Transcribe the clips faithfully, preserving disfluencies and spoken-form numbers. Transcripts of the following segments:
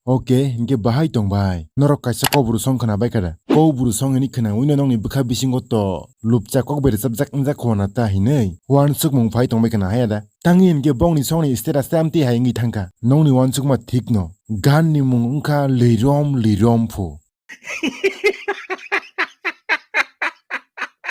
Oke, hinkhe bahai tong bai. Norok kaisa kokburu song khwna bai kada. Kokburu song hini khwna wino nokni bwkha bisingo to lupcha kok bai rwchapjak wngjak kho na ta hinwi. Wansukmung phai tong bai khwna haya da. Tangwi hinkhe bongni songni status tei amtwi hai wngwi thangkha. Nokni wansukma thik no. Gan ni mung wngkha Lirom Lirom phu.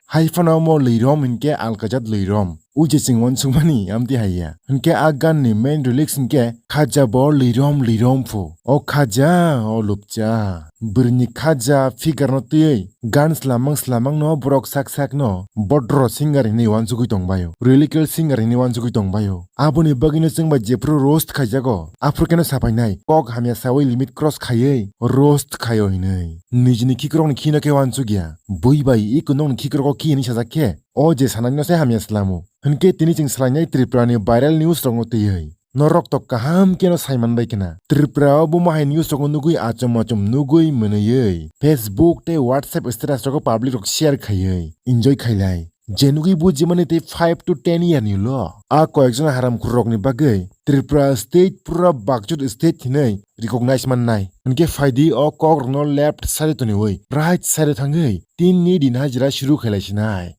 Hai phano omo Lirom hinkhe alkajat Lirom. Uje chwng wansukmani amtwi hai ya. Hinkhe a gan ni main lyrics hinkhe khaja bo Lirom Lirom phu. O khaja, o lupcha. Bwrwini khaja figure no twiwi gan slamang slamang no borok sak sak no bodro singer hinwi wansugwi tong baio. Lyrical singer hinwi wansugwi tong baio. Aboni bagwino chwng bai jephru roast khaijago. Aphuru khe no sapainai kok hamya sawi limit cross khaiwi roast khaio hinwi. Nijini khikrokni khino khe wansukya. Bui bai iko nokni khikrogo khi hinwi sajak khe. O je sanai no se hamya slamo. Hinkhe tini chwng swlainai Tripura ni viral news rokno twiwi. Norok to kaham khe no saiman bai khna. Tripura o buma hai news rokno nugwi achom achom nugwi mwnwiwi Facebook tei WhatsApp status rogo public rok share khaiwi enjoy khailai. Je nugwi bujimani tei five to ten year ni ulo a koyekjon haramkhur rokni bagwi Tripura state pura bakjut state hinwi recognize mannai. Hinkhe phaidi o kok rokno left side toniwi right side thangwi tin ni din hajira shuru khailai sinai.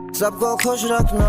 सबको खुश रखना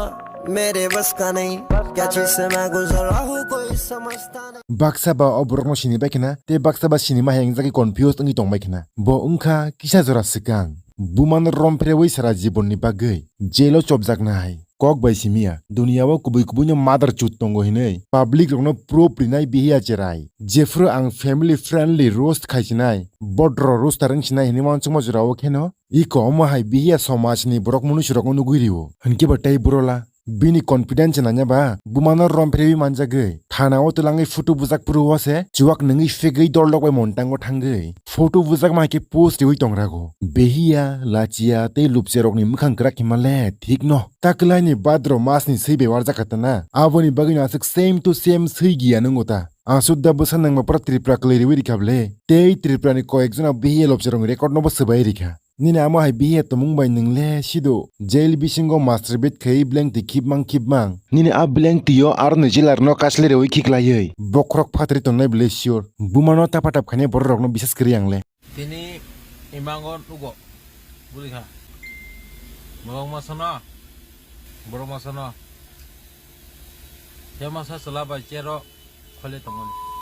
मेरे बस का नहीं, क्या चीज से मैं गुजर रहा हूँ कोई समझता नहीं। Baksa ba o borokno sini bai khna, tei baksa ba sini ma hai wngjagwi confused wngwi tong bai khna. Bo wngkha kisa jora swkang. Bumano rom phrewi sara jibonni bagwi jailo chopjaknai. Kok bai simiya, duniya o kubui kubui no mother chut tongo hinwi public rokno proof rinai bihiya cherai. Jephru ang family friendly roast khaisinai, bodro roaster wngsinai hinwi wansukma jora o kheno, iko omo hai bihiya somaj ni borok munusu rokno nugwi rio. Hinkhe bo tei borola. Bini confidence nanya ba, bumano rom phrewi manjagwi. Thana o twlangwi photo bujak phuru o se, chuwak nungwi fegwi dol rok bai montango thangwi. Photo bujak ma khe post riwi tong rago. Behiya, lachiya, tei lupche rokni mwkhang kwrak hima le thik no. Takwlai ni badro mas ni swi bewarjak kha ta na. Aboni bagwi no aswk same to same swi giya nungo ta. Aswk da bwsa nangma pura Tripura kwlwi riwi rikha ble. Tei Tripura ni koyek jona behiya lupche rokni record no bo swbai rikha. Nini amo hai bihiya tongmung bai nwng le sido jail bisingo masturbate khaiwi blank twi khibmang khibmang. Nini a blank twi o aro ni jailer no kasle rewi khiklaiwi bokhorok phatri tongnai bwle sure. Buma no tapa tap khainai borok rok no bisas kwrwi ang le. Tini imango nugo bwlwi kha. Borok masa no, borok masa no. Khe masa chwla bai chero.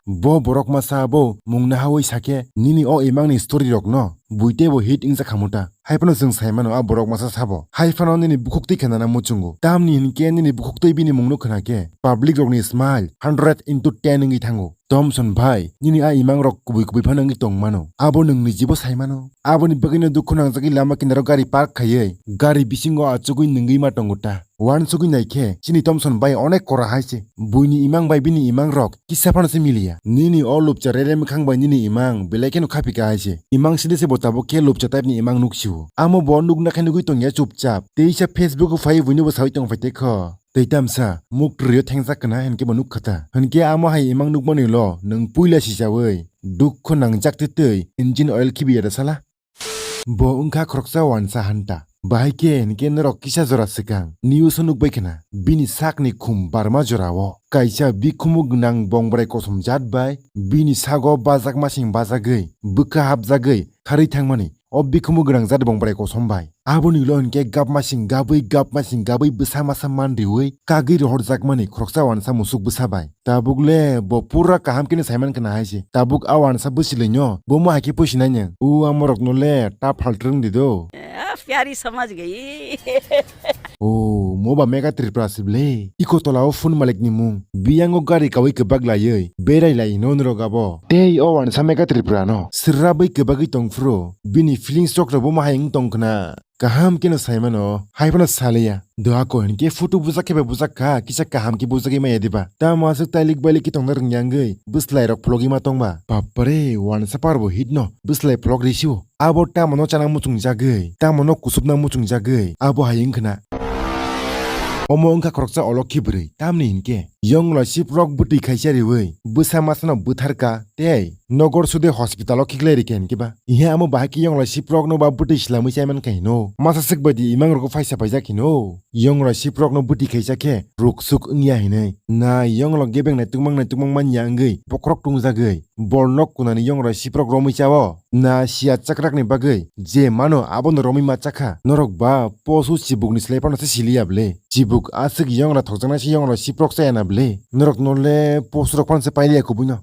Bo borok masa abo mung nahawi sakhe nini o imangni story rokno bui teibo hit wngsa khamuta. Haiphano chwng saimano a borok masa sabo. Haiphano nini bukhuktwi khenana muchungo. Tamni hinkhe nini bukhuktwi bini mungno khwnakhe public rokni smile hundred into ten wngwi thango. Thomson bhai, nini a imangrok kubui kubui phano wngwi tongmano. Abo nwng nijibo saimano. Aboni bagwino dukhu nangjagwi lama kinaro gari park khaiwi gari bisingo achugwi nwngwi ma tongo ta. Wansugwi naikhe, chini Thomson bai onek kora hai se. Buini imang bai bini imang rok kisa phano se miliya. Nini o lupcha rere mwkhang bai nini imang belai kheno khapika hai se. Imang side se bo tabuk khe lupcha type ni imang nuk sio. Amo bo nuk nakhai nugwi tongya chupchap. Teisa Facebook o phai buino bo sawi tong phai te kho. Tei tamsa muk twrwio thengjak kana hinkhe bo nuk khata. Hinkhe amo hai imang nukmani ulo nwng puila sichawi dukhu nangjak twi twi engine oil khibiya da sala. Bo wngkha khoroksa wansa hanta. Bahai khe hinkhe norok kisa jora swkang news o nukbai khna. Bini sakni khum barma jorao kaisa bikhumu gwnang bongborai kosom jat bai bini sago bajakmasing bajagwi bwkha hapjagwi kharwi thangmani. O bikhumu gwnang jat bongborai kosom bai. Aboni ulo hinkhe gapmasing gabwi gapmasing gabwi bwsa masa manriwi kagwi rohorjakmani khoroksa wansa musuk bwsa bai. Tabuk le bo pura kaham khe no saiman khna hai se. Tabuk a wansa bwsilwino bo mo hai khe pusinai nang. O amorok no le ta phaltrwng di do. ए, प्यारी समझ गई। O mo ba mega Tripura sible. Iko tola o phone malik ni mung. Biyango gari kawi kwbak laiwi berai lai no nrok abo. Tei o wansa mega Tripura no srabwi kwbagwi tong phuru bini feelings rok bo mo hai wng tong khna. Kaham khe no sai mano, hai phano saliya. Doa ko hinkhe photo bujak khe bai bujak kha, kisa kaham khe bujagwi maya diba? Tamo aswk tailik bailik khe tongna rwngya wngwi bwslai rok phlogwi ma tongba? Bapre, wansa par bo hit no bwslai phlog risi o. Abo tamo no chana muchung jagwi, tamo no kusupna muchung jagwi, abo hai wng khna. Omo wngkha khoroksa olokhi bwrwi, tamni hinkhe yongla siprok bwtwi khaisa riwi bwsa masano bwtharka tei nogor sude hospital o khiklai rikha hinkhe ba. Ihe amo bahai khe yongla siprokno ba bwtwi slamwi chaiman kha hino. Masa swk bai di imang rogo phaisa paijak hino. Yongla siprokno bwtwi khaisa khe ruk suk wngya hinwi. Nai yongla gebeng naitukmang naitukmang manya wngwi bokhorok tungjagwi Bol nok kunani yongra siprok romwi chao. Na siya chakrakni bagwi je mano abono romwi ma chakha. Norok ba posu chibukni slai phano se siliya ble. Chibuk aswk yongra thokjaknai se yongra siprok chaya na ble. Norok nole posurok phano se pailiya kubuino.